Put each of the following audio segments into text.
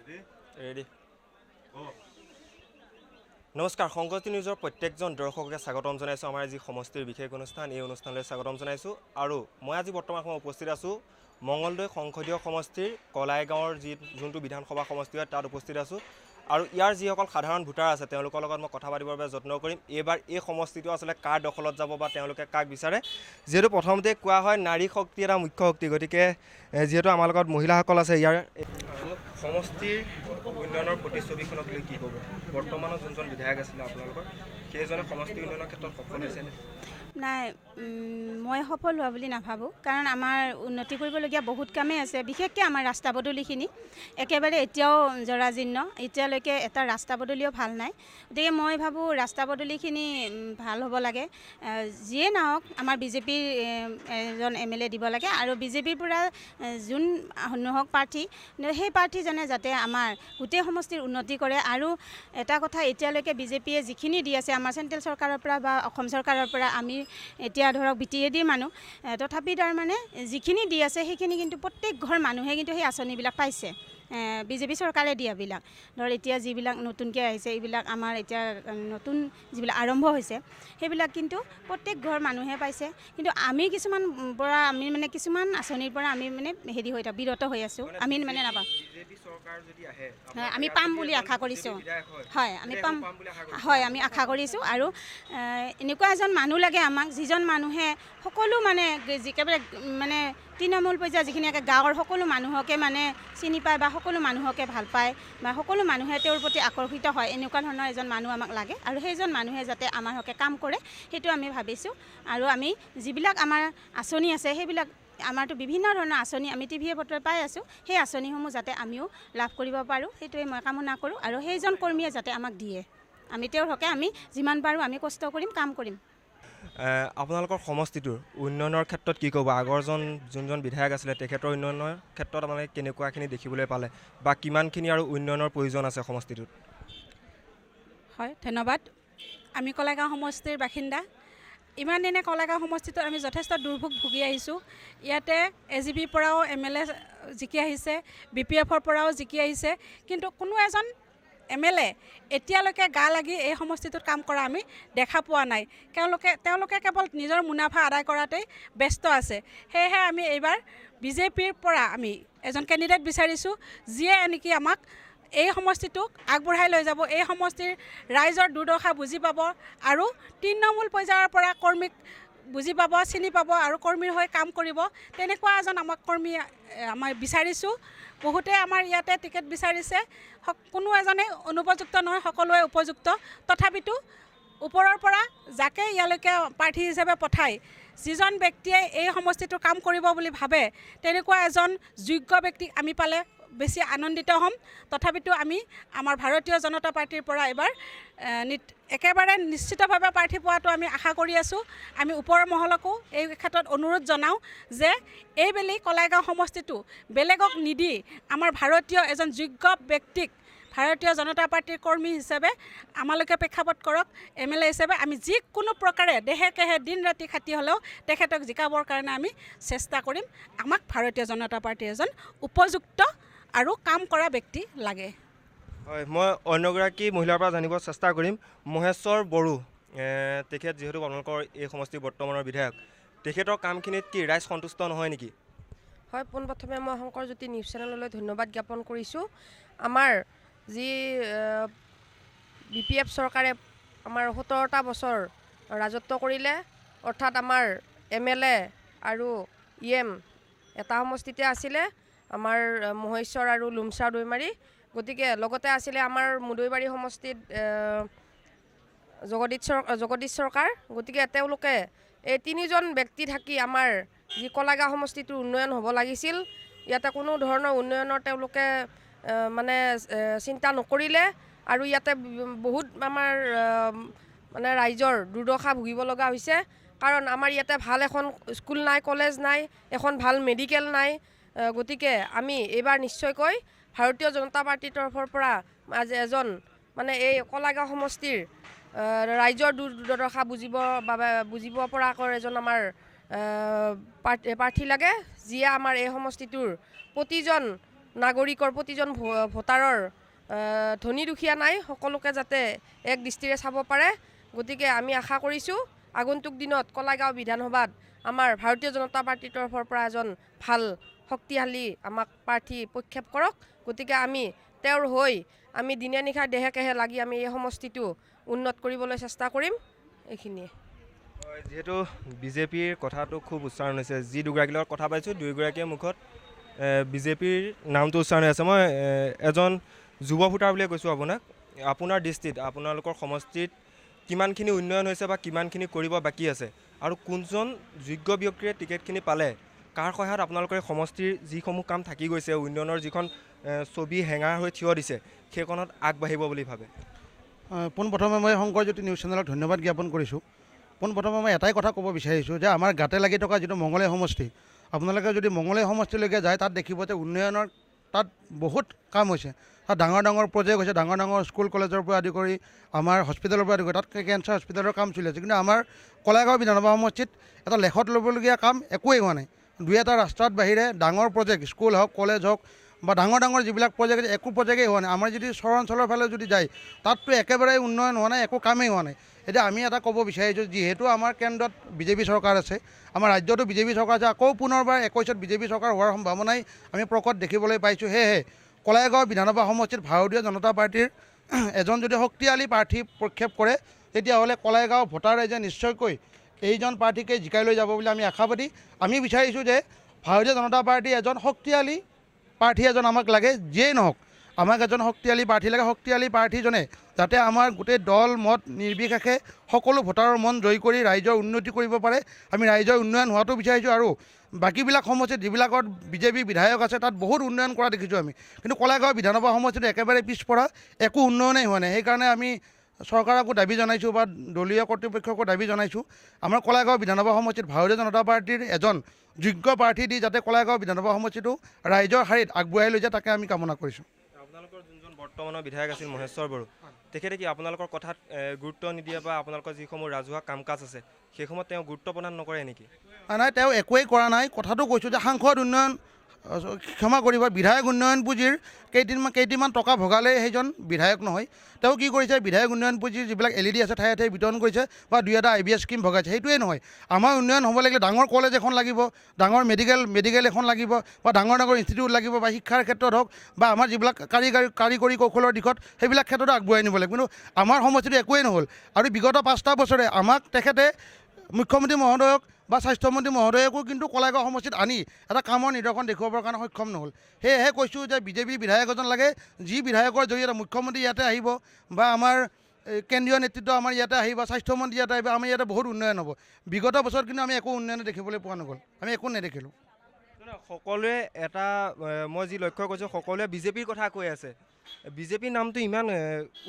Ready. নমস্কাৰ, সংগতি নিউজৰ প্ৰত্যেকজন দৰ্শককে স্বাগতম জনাইছোঁ। আমাৰ যি সমষ্টিৰ বিশেষ অনুষ্ঠান, এই অনুষ্ঠানলৈ স্বাগতম জনাইছোঁ। আৰু মই আজি বৰ্তমান সময়ত উপস্থিত আছোঁ মঙলদৈ সংসদীয় সমষ্টিৰ কলাইগাঁৱৰ যি যোনটো বিধানসভা সমষ্টি হয়, তাত উপস্থিত আছোঁ। আৰু ইয়াৰ যিসকল সাধাৰণ ভোটাৰ আছে, তেওঁলোকৰ লগত মই কথা পাতিবৰ বাবে যত্ন কৰিম। এইবাৰ এই সমষ্টিটো আচলতে কাৰ দখলত যাব বা তেওঁলোকে কাক বিচাৰে? যিহেতু প্ৰথমতে কোৱা হয়, নাৰী শক্তি এটা মুখ্য শক্তি, গতিকে যিহেতু আমাৰ লগত মহিলাসকল আছে, ইয়াৰ সমষ্টিৰ উন্নয়নৰ প্ৰতিচ্ছবিখনক লৈ কি ক'ব? বৰ্তমানৰ যোনজন বিধায়ক আছিলে আপোনালোকৰ, সেইজনে সমষ্টি উন্নয়নৰ ক্ষেত্ৰত সফল হৈছেনে? নাই, মই সফল হোৱা বুলি নাভাবোঁ। কাৰণ আমাৰ উন্নতি কৰিবলগীয়া বহুত কামেই আছে। বিশেষকৈ আমাৰ ৰাস্তা পদূলিখিনি একেবাৰে এতিয়াও জৰাজীৰ্ণ। এতিয়ালৈকে এটা ৰাস্তা পদূলিও ভাল নাই। গতিকে মই ভাবোঁ, ৰাস্তা পদূলিখিনি ভাল হ'ব লাগে। যিয়ে নহওক, আমাৰ বিজেপিৰ এজন এমএলএ দিব লাগে আৰু বিজেপিৰ পৰা যোন নহওক প্ৰাৰ্থী, সেই প্ৰাৰ্থীজনে যাতে আমাৰ গোটেই সমষ্টিৰ উন্নতি কৰে। আৰু এটা কথা, এতিয়ালৈকে বিজেপিয়ে যিখিনি দি আছে আমাৰ চেণ্ট্ৰেল চৰকাৰৰ পৰা বা অসম চৰকাৰৰ পৰা, আমি এতিয়া ধৰক বিটিএডিৰ মানুহ, তথাপি তাৰমানে যিখিনি দি আছে, সেইখিনি কিন্তু প্ৰত্যেক ঘৰ মানুহে কিন্তু সেই আঁচনিবিলাক পাইছে, বিজেপি চৰকাৰে দিয়াবিলাক। ধৰ এতিয়া যিবিলাক নতুনকৈ আহিছে, এইবিলাক আমাৰ এতিয়া নতুন যিবিলাক আৰম্ভ হৈছে, সেইবিলাক কিন্তু প্ৰত্যেক ঘৰ মানুহে পাইছে। কিন্তু আমি কিছুমান পৰা আমি মানে কিছুমান আঁচনিৰ পৰা আমি মানে হেৰি হৈ থাকোঁ, বিৰত হৈ আছোঁ। আমি মানে নাপাওঁ। বিজেপি চৰকাৰ যদি আহে, হয়, আমি পাম বুলি আশা কৰিছোঁ। হয়, আমি পাম। পাম বুলি আশা কৰিছোঁ। হয়, আমি আশা কৰিছোঁ। আৰু এনেকুৱা এজন মানুহ লাগে আমাক, যিজন মানুহে সকলো মানে একেবাৰে মানে তৃণমূল পৰ্যায়ৰ যিখিনি একে গাঁৱৰ সকলো মানুহকে মানে চিনি পায় বা সকলো মানুহকে ভাল পায় বা সকলো মানুহে তেওঁৰ প্ৰতি আকৰ্ষিত হয়, এনেকুৱা ধৰণৰ এজন মানুহ আমাক লাগে। আৰু সেইজন মানুহে যাতে আমাৰ হকে কাম কৰে, সেইটো আমি ভাবিছোঁ। আৰু আমি যিবিলাক আমাৰ আঁচনি আছে, সেইবিলাক আমাৰতো বিভিন্ন ধৰণৰ আঁচনি আমি টিভিয়ে পত্ৰই পাই আছোঁ, সেই আঁচনিসমূহ যাতে আমিও লাভ কৰিব পাৰোঁ, সেইটোৱে মই কামনা কৰোঁ। আৰু সেইজন কৰ্মীয়ে যাতে আমাক দিয়ে, আমি তেওঁৰ হকে আমি যিমান পাৰোঁ আমি কষ্ট কৰিম, কাম কৰিম। আপোনালোকৰ সমষ্টিটোৰ উন্নয়নৰ ক্ষেত্ৰত কি ক'ব? আগৰজন যোনজন বিধায়ক আছিলে, তেখেতৰ উন্নয়নৰ ক্ষেত্ৰত আপোনালোকে কেনেকুৱাখিনি দেখিবলৈ পালে বা কিমানখিনি আৰু উন্নয়নৰ প্ৰয়োজন আছে সমষ্টিটোত? হয়, ধন্যবাদ। আমি কলাইগাঁও সমষ্টিৰ বাসিন্দা। ইমান দিনে কলাইগাঁও সমষ্টিটোত আমি যথেষ্ট দুৰ্ভোগ ভুগি আহিছোঁ। ইয়াতে এজিপিৰ পৰাও এমএলএ জিকি আহিছে, বিপিএফৰ পৰাও জিকি আহিছে, কিন্তু কোনো এজন এমএলএ এতিয়ালৈকে গা লাগি এই সমষ্টিটোত কাম কৰা আমি দেখা পোৱা নাই। তেওঁলোকে কেৱল নিজৰ মুনাফা আদায় কৰাতেই ব্যস্ত আছে। সেয়েহে আমি এইবাৰ বিজেপিৰ পৰা আমি এজন কেণ্ডিডেট বিচাৰিছোঁ, যিয়ে নেকি আমাক এই সমষ্টিটোক আগবঢ়াই লৈ যাব, এই সমষ্টিৰ ৰাইজৰ দুৰ্দশা বুজি পাব আৰু তৃণমূল পৰ্যায়ৰ পৰা কৰ্মীক বুজি পাব, চিনি পাব আৰু কৰ্মীৰ হৈ কাম কৰিব। তেনেকুৱা এজন আমাক কৰ্মী আমাৰ বিচাৰিছোঁ। বহুতে আমাৰ ইয়াতে টিকেট বিচাৰিছে। কোনো এজনেই অনুপযুক্ত নহয়, সকলোৱে উপযুক্ত। তথাপিতো ওপৰৰ পৰা যাকে ইয়ালৈকে প্ৰাৰ্থী হিচাপে পঠায়, যিজন ব্যক্তিয়ে এই সমষ্টিটোৰ কাম কৰিব বুলি ভাবে, তেনেকুৱা এজন যোগ্য ব্যক্তিক আমি পালে বেছি আনন্দিত হ'ম। তথাপিতো আমি আমাৰ ভাৰতীয় জনতা পাৰ্টীৰ পৰা এইবাৰ একেবাৰে নিশ্চিতভাৱে প্ৰাৰ্থী পোৱাটো আমি আশা কৰি আছোঁ। আমি ওপৰৰ মহলকো এই ক্ষেত্ৰত অনুৰোধ জনাওঁ যে এইবেলি কলাইগাঁও সমষ্টিটো বেলেগক নিদি আমাৰ ভাৰতীয় এজন যোগ্য ব্যক্তিক ভাৰতীয় জনতা পাৰ্টীৰ কৰ্মী হিচাপে আমালৈকে প্ৰেক্ষাপট কৰক। এমএলএ হিচাপে আমি যিকোনো প্ৰকাৰে দেহে কেহে দিন ৰাতি খাটি হ'লেও তেখেতক জিকাবৰ কাৰণে আমি চেষ্টা কৰিম। আমাক ভাৰতীয় জনতা পাৰ্টীৰ এজন উপযুক্ত আৰু কাম কৰা ব্যক্তি লাগে। হয়, মই অন্যগৰাকী মহিলাৰ পৰা জানিব চেষ্টা কৰিম। মহেশ্বৰ বড়ো, তেখেত যিহেতু আপোনালোকৰ এই সমষ্টিৰ বৰ্তমানৰ বিধায়ক, তেখেতৰ কামখিনিত কি ৰাইজ সন্তুষ্ট নহয় নেকি? হয়, পোনপ্ৰথমে মই শংকৰজ্যোতি নিউজ চেনেললৈ ধন্যবাদ জ্ঞাপন কৰিছোঁ। আমাৰ যি বিপিএফ চৰকাৰে আমাৰ 17টা বছৰ ৰাজত্ব কৰিলে, অৰ্থাৎ আমাৰ এমএলএ আৰু ইএম এটা সমষ্টিতে আছিলে, আমাৰ মহেশ্বৰ আৰু লুমচা দৈমাৰী। গতিকে লগতে আছিলে আমাৰ মুদৈবাৰী সমষ্টিত জগদীশ চৰকাৰ। গতিকে তেওঁলোকে এই তিনিজন ব্যক্তি থাকি আমাৰ যি কলাগাঁও সমষ্টিটোৰ উন্নয়ন হ'ব লাগিছিল, ইয়াতে কোনো ধৰণৰ উন্নয়নৰ তেওঁলোকে মানে চিন্তা নকৰিলে। আৰু ইয়াতে বহুত আমাৰ মানে ৰাইজৰ দুৰ্দশা ভুগিব লগা হৈছে। কাৰণ আমাৰ ইয়াতে ভাল এখন স্কুল নাই, কলেজ নাই, এখন ভাল মেডিকেল নাই। গতিকে আমি এইবাৰ নিশ্চয়কৈ ভাৰতীয় জনতা পাৰ্টীৰ তৰফৰ পৰা আজি এজন মানে এই কলাগাঁও সমষ্টিৰ ৰাইজৰ দুৰ্দশা বুজিব বাবে, বুজিব পৰাকৈ এজন আমাৰ প্ৰাৰ্থী লাগে, যিয়ে আমাৰ এই সমষ্টিটোৰ প্ৰতিজন নাগৰিকৰ, প্ৰতিজন ভোটাৰৰ ধনী দুখীয়া নাই, সকলোকে যাতে এক দৃষ্টিৰে চাব পাৰে। গতিকে আমি আশা কৰিছোঁ আগন্তুক দিনত কলাইগাঁও বিধানসভাত আমাৰ ভাৰতীয় জনতা পাৰ্টীৰ তৰফৰ পৰা এজন ভাল শক্তিশালী আমাক প্ৰাৰ্থী প্ৰক্ষেপ কৰক। গতিকে আমি তেওঁৰ হৈ আমি দিনে নিশাই দেহে কেহে লাগি আমি এই সমষ্টিটো উন্নত কৰিবলৈ চেষ্টা কৰিম। এইখিনিয়ে। যিহেতু বিজেপিৰ কথাটো খুব উচ্চাৰণ হৈছে, যি দুগৰাকীৰ লগত কথা পাতিছোঁ দুয়োগৰাকীৰ মুখত বিজেপিৰ নামটো উচ্চাৰণ হৈ আছে। মই এজন যুৱ ভোটাৰ বুলিয়ে কৈছোঁ আপোনাক, আপোনাৰ দৃষ্টিত আপোনালোকৰ সমষ্টিত কিমানখিনি উন্নয়ন হৈছে বা কিমানখিনি কৰিব বাকী আছে আৰু কোনজন যোগ্য ব্যক্তিয়ে টিকেটখিনি পালে কাৰ সহায়ত আপোনালোকৰ এই সমষ্টিৰ যিসমূহ কাম থাকি গৈছে, উন্নয়নৰ যিখন ছবি হেঙাৰ হৈ থিয় দিছে সেইখনত আগবাঢ়িব বুলি ভাবে? পোনপ্ৰথমে মই শংকৰজ্যোতি নিউজ চেনেলক ধন্যবাদ জ্ঞাপন কৰিছোঁ। পোনপ্ৰথমে মই এটাই কথা ক'ব বিচাৰিছোঁ যে আমাৰ গাতে লাগি থকা যিটো মঙলদৈ সমষ্টি, আপোনালোকে যদি মঙলদৈ সমষ্টিলৈকে যায় তাত দেখিব যে উন্নয়নৰ তাত বহুত কাম হৈছে। তাত ডাঙৰ ডাঙৰ প্ৰজেক্ট হৈছে, ডাঙৰ ডাঙৰ স্কুল কলেজৰ পৰা আদি কৰি আমাৰ হস্পিটেলৰ পৰা আদি কৰি তাত কেঞ্চাৰ হস্পিটেলৰ কাম চলি আছে। কিন্তু আমাৰ কলাইগাঁও বিধানসভা সমষ্টিত এটা লেখত ল'বলগীয়া কাম একোৱেই হোৱা নাই। দুই এটা ৰাস্তাত বাহিৰে ডাঙৰ প্ৰজেক্ট স্কুল হওক, কলেজ হওক বা ডাঙৰ ডাঙৰ যিবিলাক প্ৰজেক্ট, একো প্ৰজেক্টেই হোৱা নাই। আমাৰ যদি চৰ অঞ্চলৰ ফালে যদি যায় তাততো একেবাৰে উন্নয়ন হোৱা নাই, একো কামেই হোৱা নাই। এতিয়া আমি এটা ক'ব বিচাৰিছোঁ, যিহেতু আমাৰ কেন্দ্ৰত বিজেপি চৰকাৰ আছে, আমাৰ ৰাজ্যতো বিজেপি চৰকাৰ আছে, আকৌ পুনৰবাৰ 21ত বিজেপি চৰকাৰ হোৱাৰ সম্ভাৱনাই আমি প্ৰকট দেখিবলৈ পাইছোঁ। সেয়েহে কলাইগাঁও বিধানসভা সমষ্টিত ভাৰতীয় জনতা পাৰ্টীৰ এজন যদি শক্তিশালী প্ৰাৰ্থী প্ৰক্ষেপ কৰে তেতিয়াহ'লে কলাইগাঁও ভোটাৰ ৰাইজে নিশ্চয়কৈ এইজন প্ৰাৰ্থীকে জিকাই লৈ যাব বুলি আমি আশাবাদী। আমি বিচাৰিছোঁ যে ভাৰতীয় জনতা পাৰ্টীৰ এজন শক্তিশালী প্ৰাৰ্থী এজন আমাক লাগে, যিয়েই নহওক আমাক এজন শক্তিশালী প্ৰাৰ্থী লাগে। শক্তিশালী প্ৰাৰ্থীজনে যাতে আমাৰ গোটেই দল মত নিৰ্বিশেষে সকলো ভোটাৰৰ মন জয় কৰি ৰাইজৰ উন্নতি কৰিব পাৰে। আমি ৰাইজৰ উন্নয়ন হোৱাটো বিচাৰিছোঁ। আৰু বাকীবিলাক সমষ্টিত যিবিলাকত বিজেপি বিধায়ক আছে তাত বহুত উন্নয়ন কৰা দেখিছোঁ আমি, কিন্তু কলাইগাঁও বিধানসভা সমষ্টিত একেবাৰে পিছপৰা, একো উন্নয়নেই হোৱা নাই। সেইকাৰণে আমি চৰকাৰকো দাবী জনাইছোঁ বা দলীয় কৰ্তৃপক্ষকো দাবী জনাইছোঁ, আমাৰ কলাইগাঁও বিধানসভা সমষ্টিত ভাৰতীয় জনতা পাৰ্টীৰ এজন যোগ্য প্ৰাৰ্থী দি যাতে কলাইগাঁও বিধানসভা সমষ্টিটো ৰাইজৰ শাৰীত আগবঢ়াই লৈ যায় তাকে আমি কামনা কৰিছোঁ। আপোনালোকৰ যোনজন বৰ্তমানৰ বিধায়ক আছিল মহেশ্বৰ বড়ো, তেখেতে কি আপোনালোকৰ কথাত গুৰুত্ব নিদিয়ে বা আপোনালোকৰ যিসমূহ ৰাজহুৱা কাম কাজ আছে সেইসমূহত তেওঁ গুৰুত্ব প্ৰদান নকৰে নেকি? নাই, তেওঁ একোৱেই কৰা নাই। কথাটো কৈছোঁ যে সাংসদ উন্নয়ন, ক্ষমা কৰিব, বিধায়ক উন্নয়ন পুঁজিৰ কেইটিমান টকা ভগালেই সেইজন বিধায়ক নহয়। তেওঁ কি কৰিছে, বিধায়ক উন্নয়ন পুঁজিৰ যিবিলাক এল ই ডি আছে ঠায়ে ঠায়ে বিতৰণ কৰিছে বা দুই এটা আই বি এছ স্কীম ভগাইছে। সেইটোৱেই নহয়, আমাৰ উন্নয়ন হ'ব লাগিলে ডাঙৰ কলেজ এখন লাগিব, ডাঙৰ মেডিকেল এখন লাগিব বা ডাঙৰ ডাঙৰ ইনষ্টিটিউট লাগিব বা শিক্ষাৰ ক্ষেত্ৰত হওক বা আমাৰ যিবিলাক কাৰিকৰী কৌশলৰ দিশত সেইবিলাক ক্ষেত্ৰতো আগবঢ়াই নিব লাগিব। কিন্তু আমাৰ সমষ্টিটো একোৱেই নহ'ল। আৰু বিগত 5টা বছৰে আমাক তেখেতে মুখ্যমন্ত্ৰী মহোদয়ক বা স্বাস্থ্যমন্ত্ৰী মহোদয়কো কিন্তু কলাইগাঁও সমষ্টিত আনি এটা কামৰ নিদৰ্শন দেখুৱাবৰ কাৰণে সক্ষম নহ'ল। সেয়েহে কৈছোঁ যে বিজেপি বিধায়ক এজন লাগে, যি বিধায়কৰ জৰিয়তে মুখ্যমন্ত্ৰী ইয়াতে আহিব বা আমাৰ কেন্দ্ৰীয় নেতৃত্ব আমাৰ ইয়াতে আহিব, স্বাস্থ্যমন্ত্ৰী ইয়াতে আহিব, আমাৰ ইয়াতে বহুত উন্নয়ন হ'ব। বিগত বছৰত কিন্তু আমি একো উন্নয়ন দেখিবলৈ পোৱা নগ'ল, আমি একো নেদেখিলোঁ। সকলোৱে এটা মই যি লক্ষ্য কৰিছোঁ, সকলোৱে বিজেপিৰ কথা কৈ আছে। বিজেপিৰ নামটো ইমান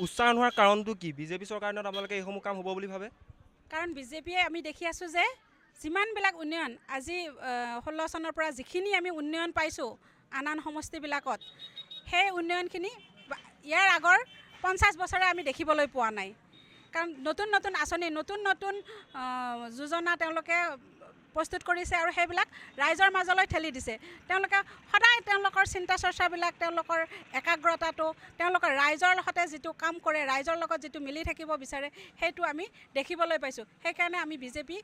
উচ্চাৰণ হোৱাৰ কাৰণটো কি? বিজেপি চৰকাৰৰ দিনত আপোনালোকে এইসমূহ কাম হ'ব বুলি ভাবে? কাৰণ বিজেপিয়ে আমি দেখি আছোঁ যে যিমানবিলাক উন্নয়ন আজি 16 চনৰ পৰা যিখিনি আমি উন্নয়ন পাইছোঁ আন আন সমষ্টিবিলাকত, সেই উন্নয়নখিনি ইয়াৰ আগৰ 50 বছৰে আমি দেখিবলৈ পোৱা নাই। কাৰণ নতুন নতুন আঁচনি, নতুন নতুন যোজনা তেওঁলোকে প্ৰস্তুত কৰিছে আৰু সেইবিলাক ৰাইজৰ মাজলৈ ঠেলি দিছে। তেওঁলোকে সদায় তেওঁলোকৰ চিন্তা চৰ্চাবিলাক, তেওঁলোকৰ একাগ্ৰতাটো, তেওঁলোকৰ ৰাইজৰ সৈতে যিটো কাম কৰে, ৰাইজৰ লগত যিটো মিলি থাকিব বিচাৰে, সেইটো আমি দেখিবলৈ পাইছোঁ। সেইকাৰণে আমি বিজেপি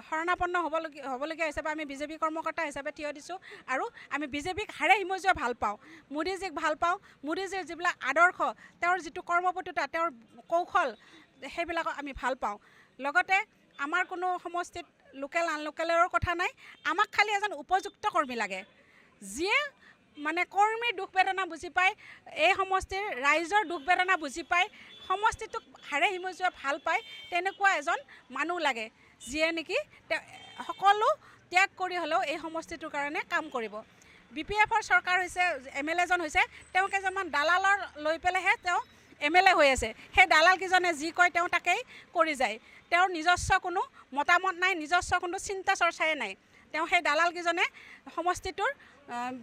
শৰণাপন্ন হ'বলগীয়া হৈছে বা আমি বিজেপি কৰ্মকৰ্তা হিচাপে থিয় দিছোঁ। আৰু আমি বিজেপিক হাৰে হিমজুৱে ভাল পাওঁ, মোদীজীক ভাল পাওঁ। মোদীজীৰ যিবিলাক আদৰ্শ, তেওঁৰ যিটো কৰ্মপটুতা, তেওঁৰ কৌশল, সেইবিলাকক আমি ভাল পাওঁ। লগতে আমাৰ কোনো সমষ্টিত লোকেল আনলোকেলৰো কথা নাই, আমাক খালি এজন উপযুক্ত কৰ্মী লাগে, যিয়ে মানে কৰ্মীৰ দুখ বেদনা বুজি পায়, এই সমষ্টিৰ ৰাইজৰ দুখ বেদনা বুজি পায়, সমষ্টিটোক হাৰে হিমজুৱে ভাল পায়, তেনেকুৱা এজন মানুহ লাগে, যিয়ে নেকি সকলো ত্যাগ কৰি হ'লেও এই সমষ্টিটোৰ কাৰণে কাম কৰিব। বি পি এফৰ চৰকাৰ হৈছে, এম এল এজন হৈছে, তেওঁ কেইজনমান দালালৰ লৈ পেলাইহে তেওঁ এম এল এ হৈ আছে। সেই দালালকেইজনে যি কয় তেওঁ তাকেই কৰি যায়। তেওঁৰ নিজস্ব কোনো মতামত নাই, নিজস্ব কোনো চিন্তা চৰ্চাই নাই। তেওঁ সেই দালালকেইজনে সমষ্টিটোৰ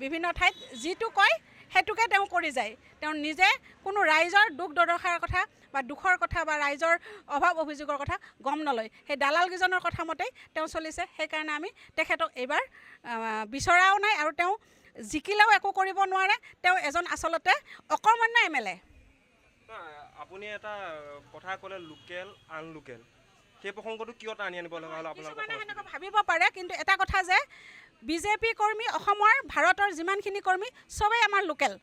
বিভিন্ন ঠাইত যিটো কয় সেইটোকে তেওঁ কৰি যায়। তেওঁ নিজে কোনো ৰাইজৰ দুখ দুৰ্দশাৰ কথা বা দুখৰ কথা বা ৰাইজৰ অভাৱ অভিযোগৰ কথা গম নলয়। সেই দালালকেইজনৰ কথা মতেই তেওঁ চলিছে। সেইকাৰণে আমি তেখেতক এইবাৰ বিচৰাও নাই আৰু তেওঁ জিকিলেও একো কৰিব নোৱাৰে। তেওঁ এজন আচলতে অকৰ্মণ্য এম এল এ। আপুনি এটা কথা ক'লে লোকেল আনলোকেল, সেই প্ৰসংগটো কিয় টানি আনিব লগা হ'ল আপোনালোকৰ? কিছুমানে সেনেকুৱা ভাবিব পাৰে, কিন্তু এটা কথা যে বিজেপি কৰ্মী অসমৰ ভাৰতৰ যিমানখিনি কৰ্মী চবেই আমাৰ লোকেল,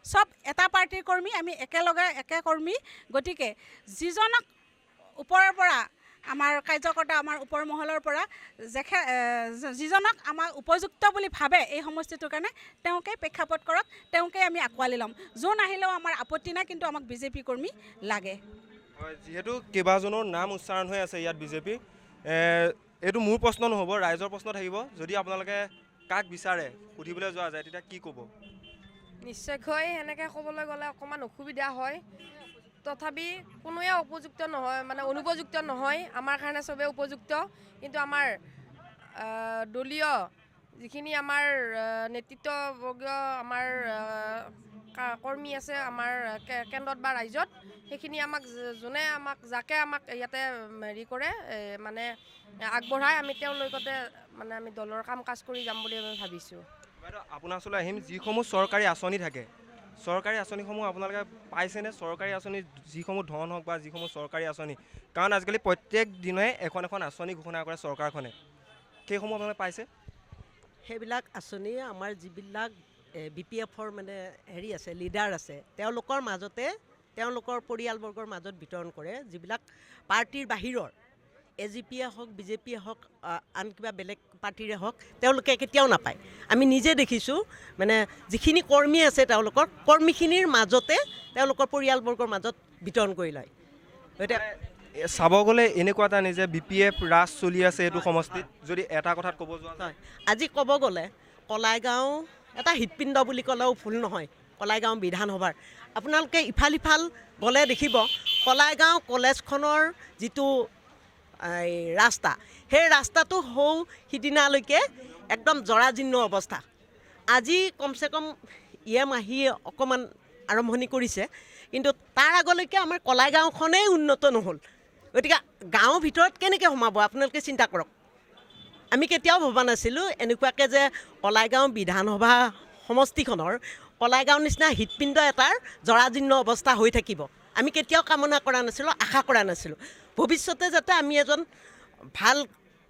চব এটা পাৰ্টীৰ কৰ্মী, আমি একেলগে একে কৰ্মী। গতিকে যিজনক ওপৰৰ পৰা আমাৰ কাৰ্যকৰ্তা, আমাৰ ওপৰ মহলৰ পৰা যিজনক আমাক উপযুক্ত বুলি ভাবে এই সমষ্টিটোৰ কাৰণে, তেওঁকেই প্ৰেক্ষাপট কৰক, তেওঁকেই আমি আঁকোৱালি ল'ম। যোন আহিলেও আমাৰ আপত্তি নাই, কিন্তু আমাক বিজেপি কৰ্মী লাগে। হয়, যিহেতু কেইবাজনৰ নাম উচ্চাৰণ হৈ আছে ইয়াত বিজেপিৰ, এইটো মোৰ প্ৰশ্ন নহ'ব, ৰাইজৰ প্ৰশ্ন থাকিব। যদি আপোনালোকে কাক বিচাৰে সুধিবলৈ যোৱা যায় তেতিয়া কি ক'ব? নিশ্চয়কৈ সেনেকৈ ক'বলৈ গ'লে অকণমান অসুবিধা হয়, তথাপি কোনোৱে উপযুক্ত নহয়, মানে অনুপযুক্ত নহয়, আমাৰ কাৰণে চবেই উপযুক্ত। কিন্তু আমাৰ দলীয় যিখিনি আমাৰ নেতৃত্ববৰ্গীয় আমাৰ কৰ্মী আছে আমাৰ কেন্দ্ৰত বা ৰাজ্যত, সেইখিনি আমাক যোনে আমাক যাকে আমাক ইয়াতে হেৰি কৰে, মানে আগবঢ়ায়, আমি তেওঁৰ লগতে মানে আমি দলৰ কাম কাজ কৰি যাম বুলি আমি ভাবিছোঁ। বাইদেউ, আপোনাৰ ওচৰলৈ আহিম। যিসমূহ চৰকাৰী আঁচনি থাকে, চৰকাৰী আঁচনিসমূহ আপোনালোকে পাইছেনে? চৰকাৰী আঁচনি যিসমূহ ধন হওক বা যিসমূহ চৰকাৰী আঁচনি, কাৰণ আজিকালি প্ৰত্যেক দিনাই এখন এখন আঁচনি ঘোষণা কৰে চৰকাৰখনে, সেইসমূহ আপোনালোকে পাইছে? সেইবিলাক আঁচনি আমাৰ যিবিলাক বি পি এফৰ মানে হেৰি আছে, লিডাৰ আছে, তেওঁলোকৰ মাজতে তেওঁলোকৰ পৰিয়ালবৰ্গৰ মাজত বিতৰণ কৰে। যিবিলাক পাৰ্টীৰ বাহিৰৰ এ জি পিয়ে হওক, বি জে পিয়ে হওক, আন কিবা বেলেগ পাৰ্টীৰে হওক, তেওঁলোকে কেতিয়াও নাপায়। আমি নিজে দেখিছোঁ, মানে যিখিনি কৰ্মী আছে তেওঁলোকৰ কৰ্মীখিনিৰ মাজতে তেওঁলোকৰ পৰিয়ালবৰ্গৰ মাজত বিতৰণ কৰি লয়। গতিকে চাব গ'লে এনেকুৱা এটা নিজে বি পি এফ ৰাজ চলি আছে এইটো সমষ্টিত, যদি এটা কথাত ক'ব যোৱা যায়। হয়, আজি ক'ব গ'লে কলাইগাঁও এটা হৃদপিণ্ড বুলি ক'লেও ভুল নহয়। কলাইগাঁও বিধানসভাৰ আপোনালোকে ইফাল সিফাল গ'লে দেখিব কলাইগাঁও কলেজখনৰ যিটো এই ৰাস্তা, সেই ৰাস্তাটো সৌ সিদিনালৈকে একদম জৰাজীৰ্ণ অৱস্থা। আজি কমচে কম ই এম আহি অকণমান আৰম্ভণি কৰিছে, কিন্তু তাৰ আগলৈকে আমাৰ কলাইগাঁওখনেই উন্নত নহ'ল। গতিকে গাঁৱৰ ভিতৰত কেনেকৈ সোমাব আপোনালোকে চিন্তা কৰক। আমি কেতিয়াও ভবা নাছিলোঁ এনেকুৱাকৈ যে কলাইগাঁও বিধানসভা সমষ্টিখনৰ কলাইগাঁও নিচিনা হৃদপিণ্ড এটাৰ জৰাজীৰ্ণ অৱস্থা হৈ থাকিব। আমি কেতিয়াও কামনা কৰা নাছিলোঁ, আশা কৰা নাছিলোঁ। ভৱিষ্যতে যাতে আমি এজন ভাল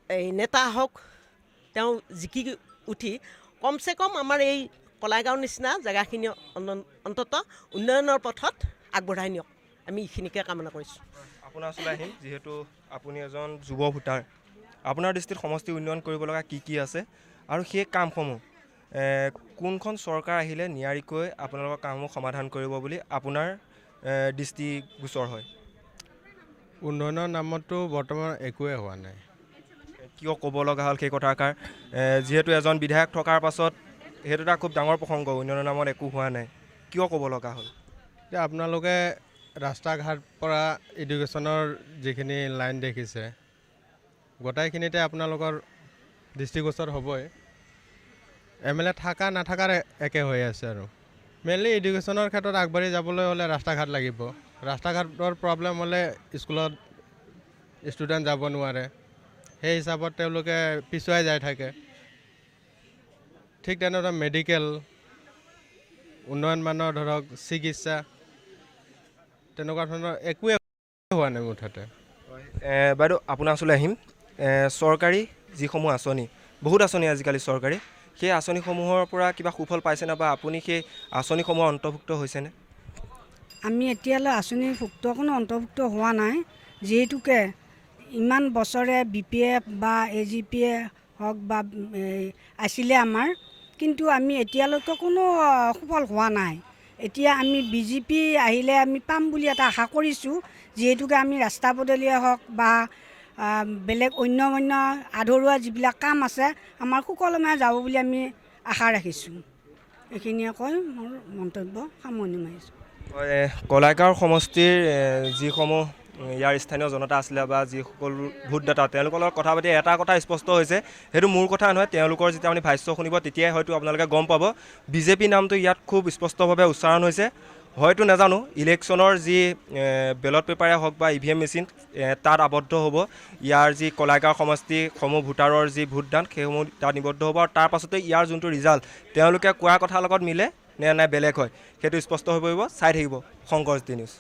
এই নেতা হওক, তেওঁ জিকি উঠি কমচে কম আমাৰ এই কলাইগাঁও নিচিনা জেগাখিনি অন্ততঃ উন্নয়নৰ পথত আগবঢ়াই নিয়ক, আমি এইখিনিকে কামনা কৰিছোঁ। আপোনাৰ ওচৰলৈ আহিম, যিহেতু আপুনি এজন যুৱ ভোটাৰ, আপোনাৰ দৃষ্টিত সমষ্টি উন্নয়ন কৰিব লগা কি কি আছে আৰু সেই কামসমূহ কোনখন চৰকাৰ আহিলে নিয়াৰিকৈ আপোনালোকৰ কামসমূহ সমাধান কৰিব বুলি আপোনাৰ দৃষ্টিগোচৰ হয়? উন্নয়নৰ নামততো বৰ্তমান একোৱে হোৱা নাই। কিয় ক'ব লগা হ'ল সেই কথাষাৰ? যিহেতু এজন বিধায়ক থকাৰ পাছত সেইটো এটা খুব ডাঙৰ প্ৰসংগ, উন্নয়নৰ নামত একো হোৱা নাই, কিয় ক'ব লগা হ'ল? এতিয়া আপোনালোকে ৰাস্তা ঘাট পৰা এডুকেশ্যনৰ যিখিনি লাইন দেখিছে গোটেইখিনিতে আপোনালোকৰ দৃষ্টিগোচৰ হ'বই। এম এল এ থকা নাথাকাৰ একে হৈ আছে আৰু মেইনলি এডুকেশ্যনৰ ক্ষেত্ৰত আগবাঢ়ি যাবলৈ হ'লে ৰাস্তা ঘাট লাগিব। ৰাস্তা ঘাটৰ প্ৰব্লেম হ'লে স্কুলত ষ্টুডেণ্ট যাব নোৱাৰে, সেই হিচাপত তেওঁলোকে পিছুৱাই যাই থাকে। ঠিক তেনেদৰে মেডিকেল উন্নয়ন মানৰ ধৰক চিকিৎসা তেনেকুৱা ধৰণৰ একোৱে হোৱা নাই মুঠতে। বাইদেউ, আপোনাৰ ওচৰলৈ আহিম। চৰকাৰী যিসমূহ আঁচনি, বহুত আঁচনি আজিকালি চৰকাৰী, সেই আঁচনিসমূহৰ পৰা কিবা সুফল পাইছেনে বা আপুনি সেই আঁচনিসমূহৰ অন্তৰ্ভুক্ত হৈছেনে? আমি এতিয়ালৈ আঁচনিভুক্ত কোনো অন্তৰ্ভুক্ত হোৱা নাই, যিহেতুকে ইমান বছৰে বি পি এফ বা এ জি পিয়ে হওক বা আছিলে আমাৰ, কিন্তু আমি এতিয়ালৈকে কোনো সুফল হোৱা নাই। এতিয়া আমি বি জে পি আহিলে আমি পাম বুলি এটা আশা কৰিছোঁ, যিহেতুকে আমি ৰাস্তা পদূলিয়ে হওক বা বেলেগ অন্য অন্য আধৰুৱা যিবিলাক কাম আছে আমাৰ সুকলমে যাব বুলি আমি আশা ৰাখিছোঁ। এইখিনিয়ে কৈ মোৰ মন্তব্য সামৰণি মাৰিছোঁ। হয়, কলাইগাঁও সমষ্টিৰ যিসমূহ ইয়াৰ স্থানীয় জনতা আছিলে বা যিসকল ভোটদাতা, তেওঁলোকৰ লগত কথা পাতি এটা কথা স্পষ্ট হৈছে, সেইটো মোৰ কথা নহয়, তেওঁলোকৰ যেতিয়া আপুনি ভাষ্য শুনিব তেতিয়াই হয়তো আপোনালোকে গম পাব। বিজেপি নামটো ইয়াত খুব স্পষ্টভাৱে উচ্চাৰণ হৈছে। হয়তো নাজানো, ইলেকশ্যনৰ যি বেলট পেপাৰে হওক বা ইভিএম মেচিন, তাত আবদ্ধ হ'ব ইয়াৰ যি কলাইগাঁও সমষ্টি সমূহ ভোটাৰৰ যি ভোটদান, সেইসমূহ তাত নিবদ্ধ হ'ব আৰু তাৰ পাছতে ইয়াৰ যোনটো ৰিজাল্ট তেওঁলোকে কোৱাৰ কথাৰ লগত মিলে নে নাই বেলেগ হয়, সেইটো স্পষ্ট হৈ পৰিব। চাই থাকিব শংকৰজ্যোতি নিউজ।